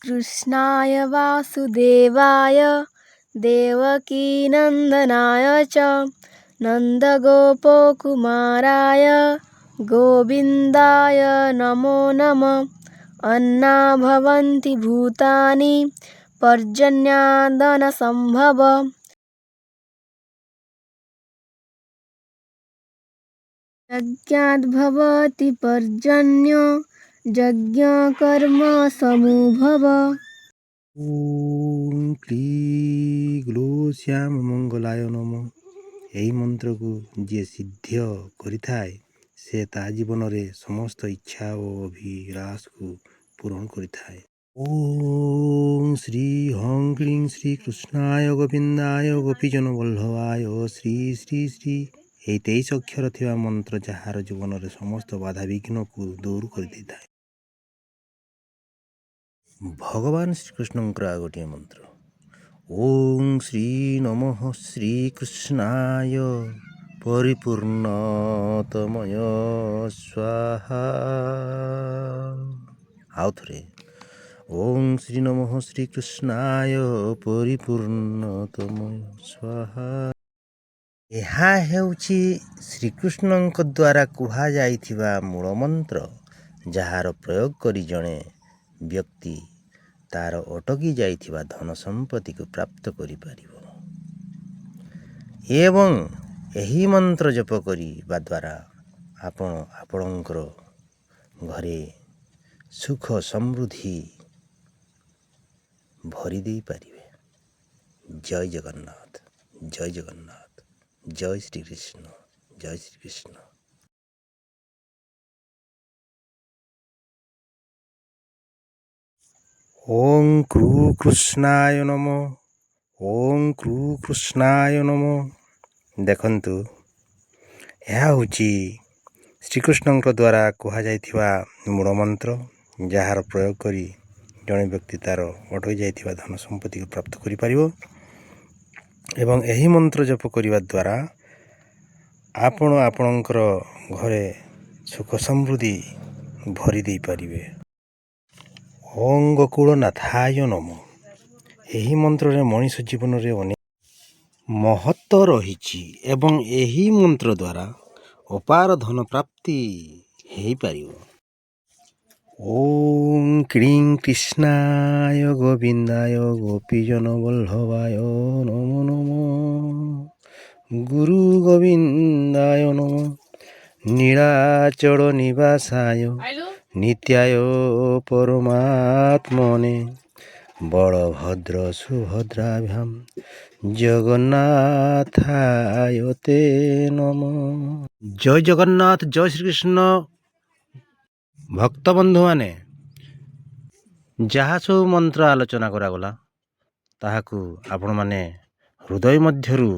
कृष्णाय वासुदेवाय देवकीनन्दनाय च नन्दगोपकुमाराय गोविन्दाय नमो नमः। अन्ना भवन्ति भूतानि पर्जन्यादनसम्भव। यज्ञाद्भवति पर्जन्यो यज्ञकर्म समूभव। ଓଁ କ୍ଲୀ ଗ୍ଲୋ ଶ୍ୟାମ ମଙ୍ଗଳାୟ ନମଃ। ଏହି ମନ୍ତ୍ରକୁ ଯିଏ ସିଦ୍ଧ କରିଥାଏ, ସେ ତା ଜୀବନରେ ସମସ୍ତ ଇଚ୍ଛା ଓ ଅଭିଳାଷକୁ ପୂରଣ କରିଥାଏ। ଓଁ ଶ୍ରୀ ହଂ କ୍ଲୀଂ ଶ୍ରୀ କୃଷ୍ଣାୟ ଗୋବିନ୍ଦାୟ ଗୋପୀଜନ ବଲ୍ଲଭାୟ ଶ୍ରୀ ଶ୍ରୀ ଶ୍ରୀ। ଏହି 23 ଅକ୍ଷର ଥିବା ମନ୍ତ୍ର ଯାହାର ଜୀବନରେ ସମସ୍ତ ବାଧାବିଘ୍ନକୁ ଦୂର କରିଦେଇଥାଏ। ଭଗବାନ ଶ୍ରୀକୃଷ୍ଣଙ୍କର ଆଉ ଗୋଟିଏ ମନ୍ତ୍ର, ଓଁ ଶ୍ରୀ ନମଃ ଶ୍ରୀକୃଷ୍ଣାୟ ପରିପୂର୍ଣ୍ଣତମୟ ସ୍ୱାହା। ଆଉ ଥରେ, ଓଁ ଶ୍ରୀ ନମଃ ଶ୍ରୀକୃଷ୍ଣାୟ ପରିପୂର୍ଣ୍ଣତମୟ ସ୍ୱାହା। ଏହା ହେଉଛି ଶ୍ରୀକୃଷ୍ଣଙ୍କ ଦ୍ୱାରା କୁହାଯାଇଥିବା ମୂଳ ମନ୍ତ୍ର, ଯାହାର ପ୍ରୟୋଗ କରି ଜଣେ ବ୍ୟକ୍ତି ତାର ଅଟକି ଯାଇଥିବା ଧନ ସମ୍ପତ୍ତିକୁ ପ୍ରାପ୍ତ କରିପାରିବ ଏବଂ ଏହି ମନ୍ତ୍ର ଜପ କରିବା ଦ୍ୱାରା ଆପଣ ଆପଣଙ୍କର ଘରେ ସୁଖ ସମୃଦ୍ଧି ଭରି ଦେଇପାରିବେ। ଜୟ ଜଗନ୍ନାଥ, ଜୟ ଜଗନ୍ନାଥ, ଜୟ ଶ୍ରୀକୃଷ୍ଣ, ଜୟ ଶ୍ରୀକୃଷ୍ଣ। ଓଁ କୃ କୃଷ୍ଣାୟ ନମଃ, ଓଁ କୃ କୃଷ୍ଣାୟ ନମଃ। ଦେଖନ୍ତୁ, ଏହା ହେଉଛି ଶ୍ରୀକୃଷ୍ଣଙ୍କ ଦ୍ୱାରା କୁହାଯାଇଥିବା ମୂଳ ମନ୍ତ୍ର, ଯାହାର ପ୍ରୟୋଗ କରି ଜଣେ ବ୍ୟକ୍ତି ତା'ର ଅଟକି ଯାଇଥିବା ଧନ ସମ୍ପତ୍ତିକୁ ପ୍ରାପ୍ତ କରିପାରିବ ଏବଂ ଏହି ମନ୍ତ୍ର ଜପ କରିବା ଦ୍ୱାରା ଆପଣ ଆପଣଙ୍କର ଘରେ ସୁଖ ସମୃଦ୍ଧି ଭରି ଦେଇପାରିବେ। ଓଁ ଗୋକୁଳନାଥାୟ ନମଃ। ଏହି ମନ୍ତ୍ରରେ ମଣିଷ ଜୀବନରେ ଅନେକ ମହତ୍ଵ ରହିଛି ଏବଂ ଏହି ମନ୍ତ୍ର ଦ୍ୱାରା ଅପାର ଧନ ପ୍ରାପ୍ତି ହେଇପାରିବ। ଓଁ କ୍ରୀଂ କୃଷ୍ଣାୟ ଗୋବିନ୍ଦାୟ ଗୋପୀଜନ ବଲ୍ଲଭାୟ ନମୋ ନମଃ। ଗୁରୁ ଗୋବିନ୍ଦାୟ ନମଃ। ନୀଳାଚଳ ନିବାସାୟ ନିତ୍ୟାୟ ପରମାତ୍ମନେ ବଳଭଦ୍ର ସୁଭଦ୍ରାଭ୍ୟାମ ଜଗନ୍ନାଥାୟ ତେ ନମଃ। ଜୟ ଜଗନ୍ନାଥ, ଜୟ ଶ୍ରୀକୃଷ୍ଣ। ଭକ୍ତ ବନ୍ଧୁମାନେ, ଯାହା ସବୁ ମନ୍ତ୍ର ଆଲୋଚନା କରାଗଲା, ତାହାକୁ ଆପଣମାନେ ହୃଦୟ ମଧ୍ୟରୁ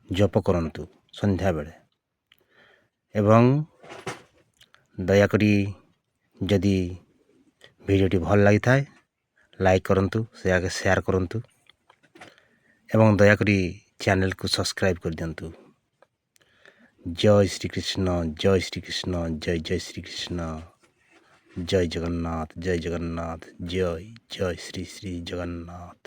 ଜପ କରନ୍ତୁ ସନ୍ଧ୍ୟାବେଳେ ଏବଂ ଦୟାକରି ଯଦି ଭିଡ଼ିଓଟି ଭଲ ଲାଗିଥାଏ, ଲାଇକ୍ କରନ୍ତୁ, ସେୟାର କରନ୍ତୁ ଏବଂ ଦୟାକରି ଚ୍ୟାନେଲକୁ ସବସ୍କ୍ରାଇବ୍ କରିଦିଅନ୍ତୁ। ଜୟ ଶ୍ରୀକୃଷ୍ଣ, ଜୟ ଶ୍ରୀକୃଷ୍ଣ, ଜୟ ଜୟ ଶ୍ରୀକୃଷ୍ଣ, ଜୟ ଜଗନ୍ନାଥ, ଜୟ ଜଗନ୍ନାଥ, ଜୟ ଜୟ ଶ୍ରୀ ଶ୍ରୀ ଜଗନ୍ନାଥ।